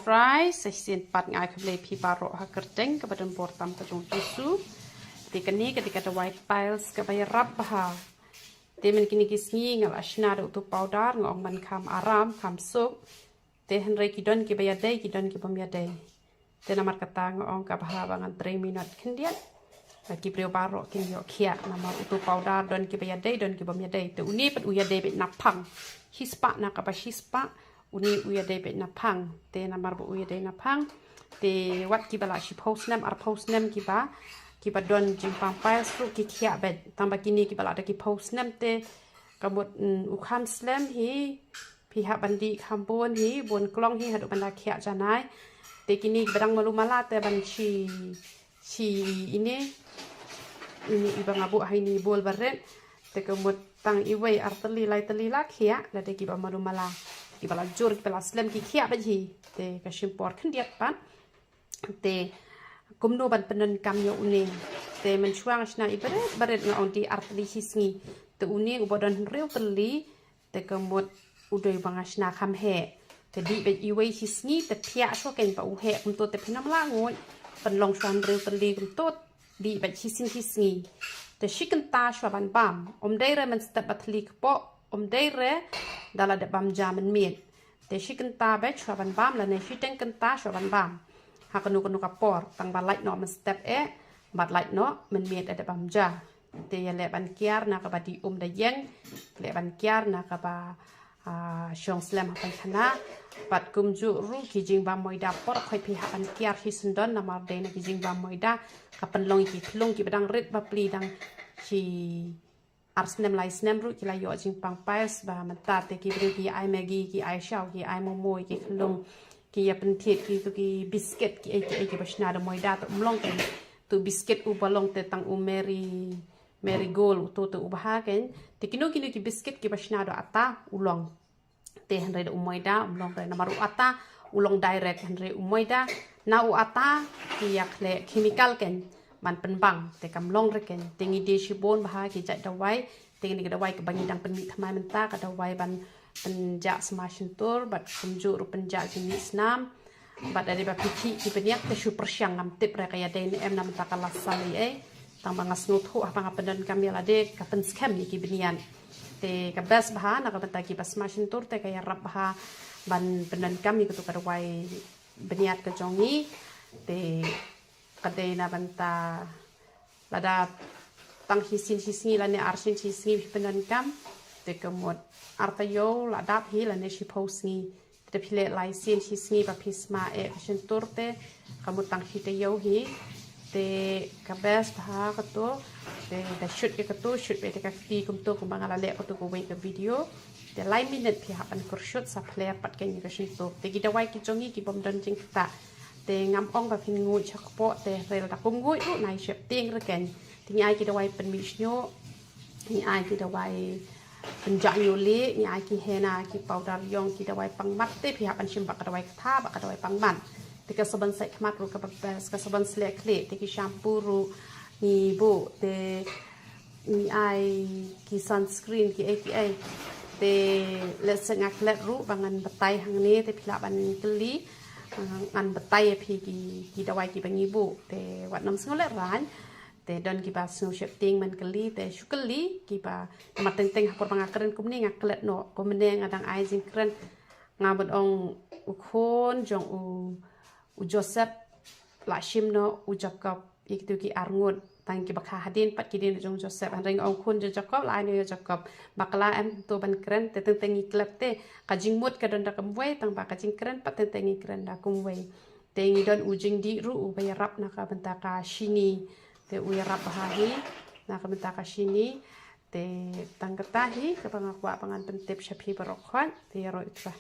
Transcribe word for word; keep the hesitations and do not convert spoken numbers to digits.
Fry, sa shisien pat nga ai khublei phi baroh ha kyrteng kaba donbor tam ka jong u Jisu. Te kane ka dei ka dawai piles kaba ïarap bha. Te mynta kine ki sngi nga la shna da utu u powder, nga ong ban kham aram, kham suk. Te hynrei ki don kiba ïadei, ki don ki bym ïadei. Te namar kata nga ong ka bha ba ngan trei minot khyndiat. Ba ki briew baroh kin ïoh khiah namar utu u powder don kiba ïadei, don ki bym ïadei. Te une pat u ïadei beit na phang. Shispah na kaba shispah, une u ïadei beit na phang. Te namar ba u ïadei na phang, te wat kiba la shiphew snem, arphew snem kiba, kiba don jingpang piles ruh ki khiah beit. Tang ba kine kiba la da ki phew snem te ka mut, mm, u kham slem hi, phi hap ban dih kham bun hi, bun klong hi haduh ban da khiah janai. Te kine kiba dang malu mala te ban shi, shi ine, ine iba nga buh ha ine i bowl barit. Te ka mut tang iwei, ar tylli, lai tylli la khiah, lada kiba malu mala. Kiba la jur, kiba la slem ki khiah beit hi. Te ka shim por khyndiat pat. Te kumno ban pyndonkam ïa une. Te mynshuwa nga shna i barit barit, nga ong dih ar tylli shi sngi. Te une uba don hynriew tylli, te ka mut u dei ba nga shna kham heh. Te dih beit iwei shi sngi, te thiah shuwa kein ba u heh kumto, te phin ym lah nguid. Pynlong shuwa hynriew tylli kumto, dih beit shisien shi sngi. Te shi kynta shuwa ban bam. Ym dei re mynstep ba thylli kpoh, ym dei re da la dep bam ja mynmiet. Te shi kynta beit shuwa ban bam lane shiteng kynta shuwa ban bam. Ha kano kano ka por, tang ba lait noh mynstep eh, bad lait noh mynmiet eh da bam ja. Te ïa leh ban kiar na kaba dih um da ïeng, leh ban kiar na kaba, ah, shong slem ha paikana. Bad kumjuh ruh ki jingbam moida por khoit phi hap ban kiar hi syndon namar dei na ki jingbam moida ka pynlong ïa ki khlung kiba dang rit bapli, dang shi ar snem lai snem ruh ki la ïoh jingpang piles. Ba mynta te ki briew ki ai Maggi, ki ai shaw, ki ai momo ïa ki khlung, ki ïa pynthied kitu ki biscuit kiei kiei kiba shna da moida, te um long kein. Tu biscuit uba long te tang u Mary, Marigold, utu te u bha kein. Te kino kino ki biscuit kiba shna da atta u long. Te hynrei da u moida um long re namar u atta u long direct, hynrei u moida na u atta ki ïa khleh chemical kein ban pynbang, te kam long re kein. Te ngi die shibun bha ki jait dawai. Te kane ka dawai kaba ngi dang pynmih thymmai mynta, ka dawai ban pynjah sma shyntur bad kumjuh ruh pynjah jingmih snam. Bad lada ba phi khih ki bniat te shu pyrshang, ngam tip re ka ïadei ne em, na mynta ka la saw ïa ei. Tang ba nga sngewthuh haba nga pyndonkam ïa lade ka pynskhem ïa ki bniat. Te ka best bha na ka bynta kiba sma shyntur te ka ïarap bha ban pyndonkam ïa katu ka dawai bniat ka jong ngi. Te ka dei na bynta lada tang shisien shi sngi lane arsien shi sngi phi pyndonkam, te ka mut ar taïew la dap hi lane shiphew sngi. Te phi leh lai sien shi sngi ba phi sma eh ka shyntur te ka mut tang shi taïew hi. Te ka best bha katu. Te da shoot ïa katu, shoot beit ïa ka kti kumtu kumba nga la leh katu kawei ka video. Te lai minit phi hap ban kyrshoot sa phler pat kein ïa ka shyntur. Te ki dawai ki jong ngi ki bym don jingktah. Te ngam ong ba phin nguid sha kpoh, te hynrei lada kum nguid ruh nai sheptieng re kein. Te ngi ai ki dawai pynmih shñiuh, ngi ai ki dawai pynjah ñiuh lieh, ngi ai ki henna, ki powder ïong, ki dawai pang mat, te phi hap ban shim bad ka dawai ktha bad ka dawai pang mat. Te ka sabon sait khmat ruh kaba best, ka sabon sleh khlieh, te ki shampoo ruh ngi buh, te ngi ai ki sunscreen kiei kiei. Te lehse nga klet ruh ba ngan batai hangne, te phi lah ban kylli, ah, ngan batai ïa phi ki, ki dawai kiba ngi buh. Te wat nym sngew lehraiñ. Te don kiba sngew sheptieng ban kylli, te shu kylli kiba, namar teng teng ha por ba nga kren kumne nga klet noh. Kumne nga dang ai jingkren, nga mut ong u khun jong u, u Joseph la shim noh u Jakob ïa kitu ki arngut. Tang kiba kha hadien pat ki dei na jong u Joseph, hynrei nga ong khun jong u Jakob la ai noh ïa u Jakob. Bakla em, to ban kren, te teng teng ngi klet te ka jingmut ka don da kumwei, tang ba ka jingkren pat teng teng ngi kren da kumwei. Te ngi don u jingdih ruh uba ïarap na ka bynta ka shini. Te u ïarap bha hi na ka bynta ka shini. Te tang kata hi kaba nga kwah ba ngan pyntip sha phi baroh khoit. Te ïaroh ïa u Trai.